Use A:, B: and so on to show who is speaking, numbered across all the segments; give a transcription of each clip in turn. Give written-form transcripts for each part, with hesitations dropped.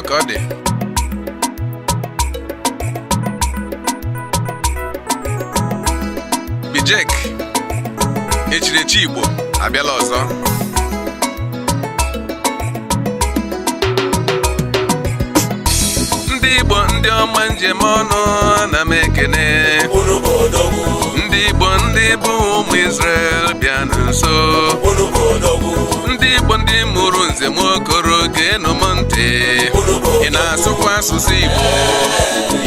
A: Ka ọ dị. Bijek echirechi Igbo abịala ọzọ. Ndị Igbo, ndị ọma, njem ọnụ na m ekene.
B: Unu bụ odogwu.
A: Ndị Igbo, ndị bụ ụmụ Israel, bịa nso.
B: Unu bụ odogwu.
A: Ndị Igbo, ndị mụrụ nze m okoro, geenụ m ntị.
B: Unu bụ
A: Ị na-asụkwa asụsụ Igbo?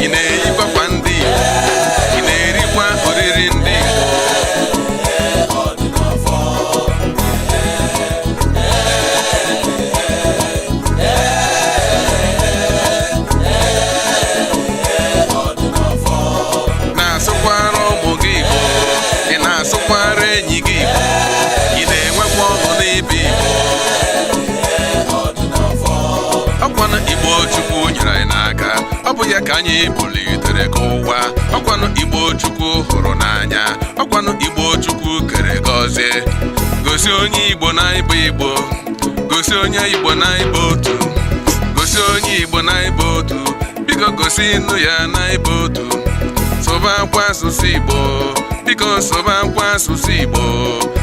A: Ị na-eyikwakwa ndị Igbo? Ị na-erikwa oriri ndị Igbo?
B: Ọdịnafọ. Ọdịnafọ.
A: Na-asụkwara ụmụ gị Igbo? Ị na-asụkwara enyi gị Igbo? Ị na-enwekwa ọṅụ n'ịbụ Igbo?
B: Ọdịnafọ.
A: Ọkwanụ Igbo Chukwu nyere anyị n'aka, ọ bụ ya ka anyị bulitere ka ụwa. Ọkwanụ Igbo Chukwu hụrụ n'anya, ọkwanụ Igbo Chukwu kere gọzie. Gosi onye Igbo na ịbụ Igbo. Gosi onye Igbo na ịbụ otu. Gosi onye Igbo na ịbụ otu. Biko gosi nụ ya na ịbụ otu. Sụba akwa asụsụ Igbo, biko sụba akwa asụsụ Igbo.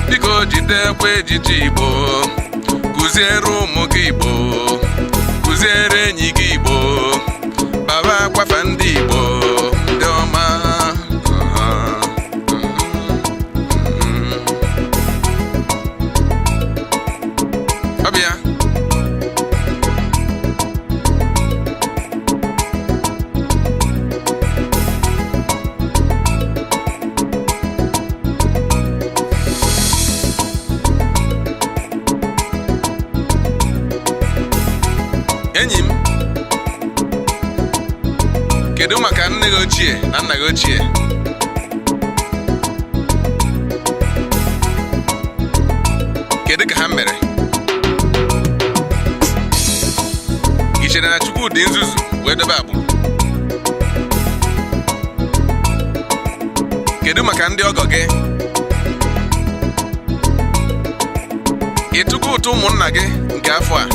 A: Biko jidekwa ejiji Igbo. Kụziere ụmụ gị Igbo, kụziere enyi gị Igbo. Baba akwafa ndị Igbo ndị ọma. Ọ bụ ya. Enyi m, kedu maka nne gị ochie na nna gị ochie? Kedu ka ha mere? Ị chere na Chukwu dị nzuzu wee dobe agbụrụ? Kedu maka ndị ọgọ gị? Ị tụgo ụtụ ụmụnna gị nke afọ a?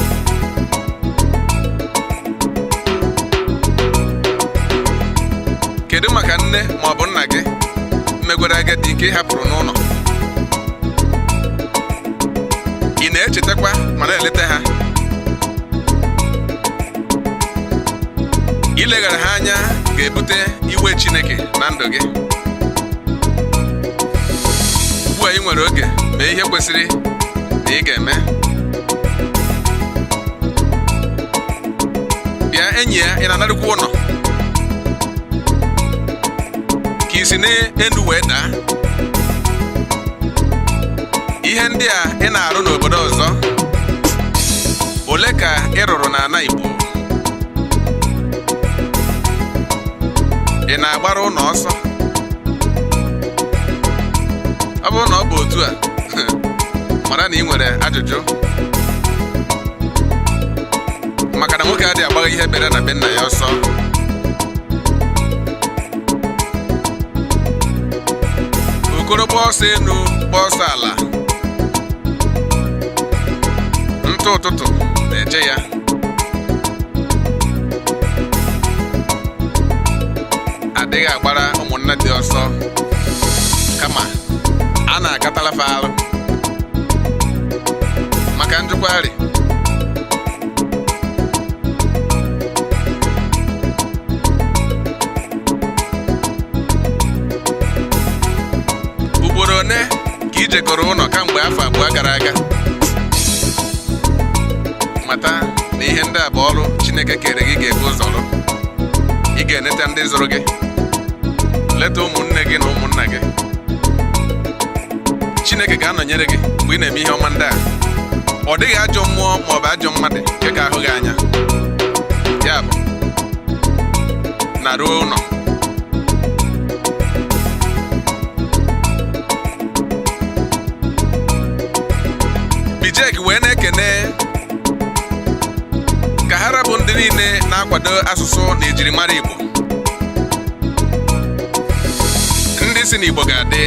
A: Kedu maka nne ma ọ bụ nna gị megwara agadi nke ị hapụrụ n'ụlọ? Ị na-echetakwa ma na-eleta ha? Ileghara ha anya ga-ebute iwe Chineke na ndụ gị. Ugbu a ị nwere oge, mee ihe kwesịrị na ị ga-eme. Bịa, enyi ya, ị na-anarịkwa ụlọ ka isi n'elu wee daa. Ihe ndị a ị na-arụ n'obodo ọzọ, ole ka ị rụrụ n'ala Igbo? Ị na-agbara ụlọ ọsọ? Ọ bụrụ na ọ bụ otu a, mara na ị nwere ajụjụ, maka na nwoke adịghị agbagha ihe bịara na be nna ya ọsọ. Okoro gba ọsọ enu, gba ọsọ ala, ntụ ụtụtụ na-eche ya. Adịghị agbara ụmụnna dị ọsọ, kama a na-akatalafa arụ maka njụkwarị. Ugboro one ka ị jekọrọ ụlọ kamgbe afọ 2 gara aga? Mata na ihe ndị a bụ ọrụ Chineke kere gị ga-ebu ụzọ rụ. Ị ga-eneta ndị zụrụ gị, leta ụmụnne gị na ụmụnna gị. Chineke ga-anọnyere gị mgbe ị na-eme ihe ọma ndị a. Ọ dịghị ajọ mmụọ ma ọ bụ ajọ mmadụ nke ga-ahụ gị anya. Ya bụ na ruo ụlọ. Bijek wee na-ekene ka ha rabụ ndị niile na-akwado asụsụ na ejirimara Igbo, ndị si n'Igbo ga-adị.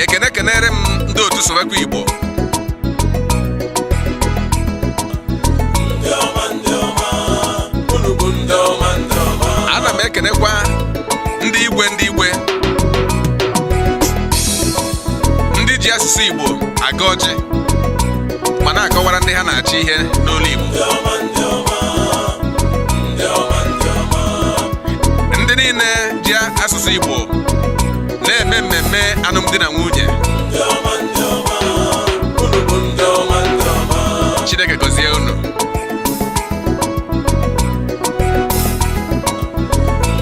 A: Ekene kenere m ndị otu Sowekwa Igbo. Na-aga ọjị ma na-akọwara ndị ha na-achị ihe n'olu Igbo.
B: Ndị ọma, ndị ọma, ndị ọma, ndị ọma.
A: Ndị niile ji asụsụ Igbo na-eme mmemme alụmdi na nwunye.
B: Ndị ọma, ndị ọma, unu bụ ndị ọma, ndị ọma.
A: Chineke gọzie unu.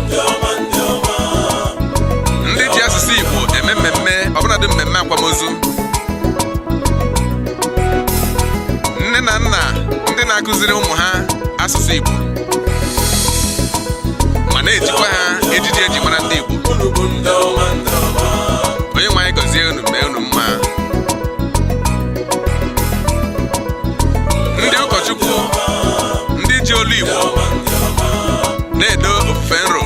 B: Ndị ọma, ndị ọma.
A: Ndị ji asụsụ Igbo eme mmemme, ọbụnadị mmemme akwamozu, nne na nna ndị na-akụziri ụmụ ha asụsụ Igbo ma na-ejikwa ha ejiji eji mara ndị Igbo.
B: Unu bụ ndị ọma, ndị ọma.
A: Onye nwe anyị gọzie unu, mee unu mma. Ndị ụkọchukwu, ndị ji olu Igbo na-edo ofufe nro,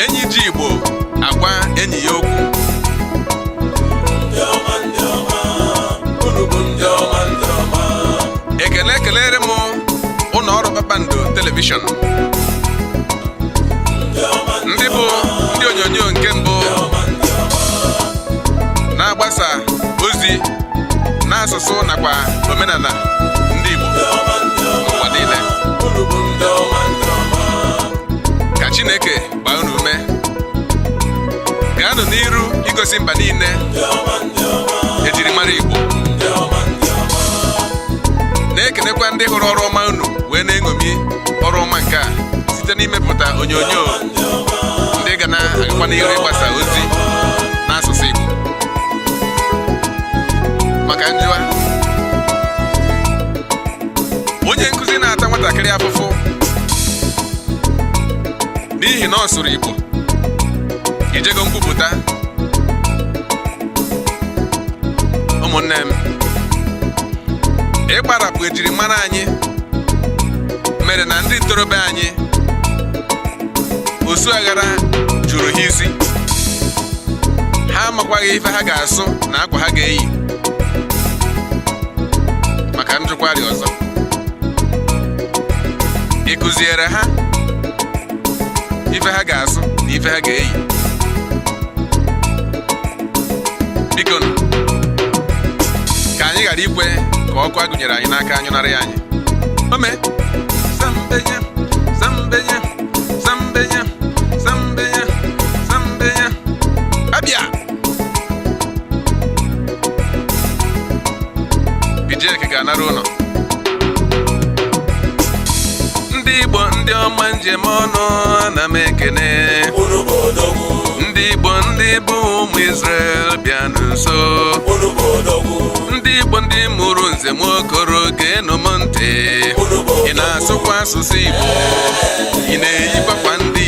A: enyi ji Igbo agwa enyi ya okwu.
B: Ndị ọma, ndị ọma, unu bụ ndị ọma, ndị ọma.
A: Ekele kelere m ụlọ ọrụ Kpakpando Television,
B: Ndị ọma.
A: Ndị bụ ndị onyonyo nke mbụ na-agbasa ozi n'asụsụ nakwa omenala ndị Igbo n'ụwa niile.
B: Unu bụ ndị ọma, ndị ọma.
A: Ka Chineke gbaa unu ume, gaanụ n'iru igosi mba niile
B: Ndị ọma, ndị ọma.
A: ejirimara Igbo.
B: Ndị ọma, ndị ọma.
A: Na-ekenekwa ndị hụrụ ọrụ ọma unu wee na-eṅomi ọrụ ọma nke a site n'imepụta onyonyo ndị ga na-agakwa n'iru ịgbasa ozi n'asụsụ Igbo. Maka njụa onye nkụzi na-ata nwatakịrị afụfụ n'ihi na ọ sụrụ Igbo, ijego nkwupụta. Ụmụnne m, ịgbarapụ ejirimara anyị mere na ndị ntorobịa anyị osu aghara juru ha isi, ha amakwaghị ife ha ga-asụ na akwa ha ga-eyi. Maka njụkwarị ọzọ, ị kụziere ha ife ha ga-asụ na ife ha ga-eyi? Biko nụ, ka anyị ghara ikwe ka ọkụ agụnyere anyị n'aka anyụnarị anyị. Ome sambenye, sambenye, sambenye, sambenye, sambenye, abịa Bijek ga-anara ụlọ. Ndị Igbo, ndị ọma, njem ọnụ, ana m ekene.
B: Unu bụ odogwu.
A: Ndị Igbo, ndị bụ ụmụ Israel, bịanụ nso.
B: Unu bụ odogwu.
A: Ndị Igbo, ndị mụrụ nze Nwokoro, geenụ m ntị.
B: Unu bụ
A: Ị na-asụkwa asụsụ Igbo? Ị na-eyikwakwa ndị